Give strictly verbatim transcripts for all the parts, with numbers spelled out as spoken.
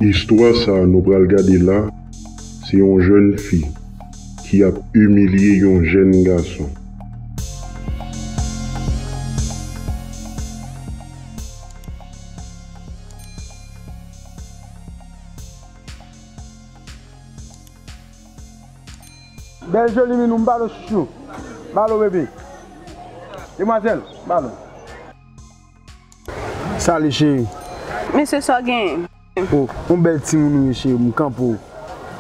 Istwa sa a nou pral gade la, se yon jèn fi ki ap imilye yon jèn gason. Bèl joli minou, m ba l chouchou. Ba l bebe. Demwazèl, ba l. Sali cheri. Mesye, sa w genyen? O, yon bèl timoun ou ye cheri, m kanpe w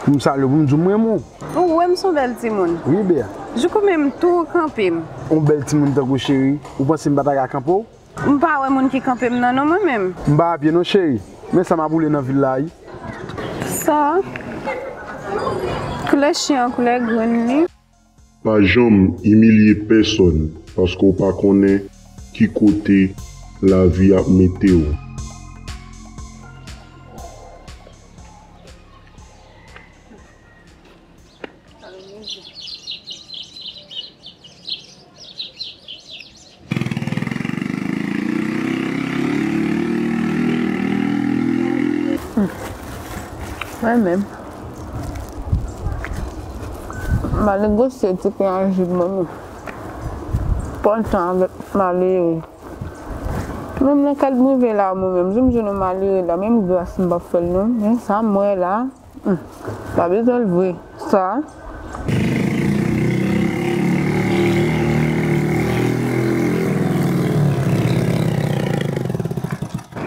pou m salye w, pou m di w m renmen w. Ou wè m se yon bèl timoun? Wi bea. Jouk ou menm tou ou kanpe m. Yon bèl timoun tankou w cheri, ou panse m pa ta ka kanpe w? M pa wè moun ki kanpe m nan non mwen menm. M pa a pye non cheri, men sa m ap woule nan vil la wi. Sa? Koulè chen an, koulè grenn li. Pa janm imilye pèsòn paske w pa konnen ki kote lavi ap mete w. Mwen menm, m a negosye ti pen a ji mwen menm. Pran tan avèk malere. Menm nan kad m rive la mwen menm, jan m jwenn yon malere la, menm gras m p ap fè l non. Men sa m wè la, m pa bezwen l vre. Sa.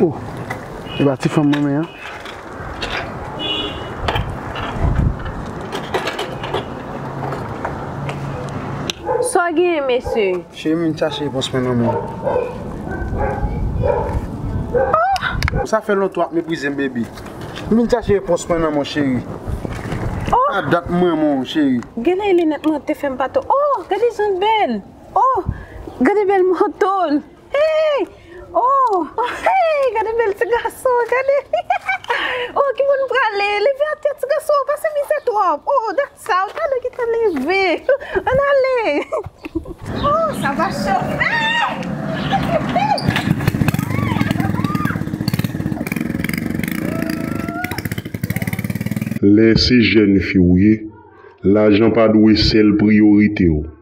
O, e pa ti fanm mwen men an. Sa w genyen mesye? Cheri m vin chache repons mwen nan men w. Sa fè lontan w ap meprize m baby. M vin chache repons mwen nan men w cheri. Sa dat m renmen w cheri. Gade linèt mwen te fè m pa tou. O, gade jan l bèl. O, gade bèl manto l. Hey! O, hey! Gade bèl ti gason, gade. O, ki moun prale? Leve atè ti gason, pase mizè twòp. O, dat sa, ou talè ki te leve. Ann ale. O, sa va chofe! Lè se jèn fi w ye, lajan pa dwe sèl priyorite w.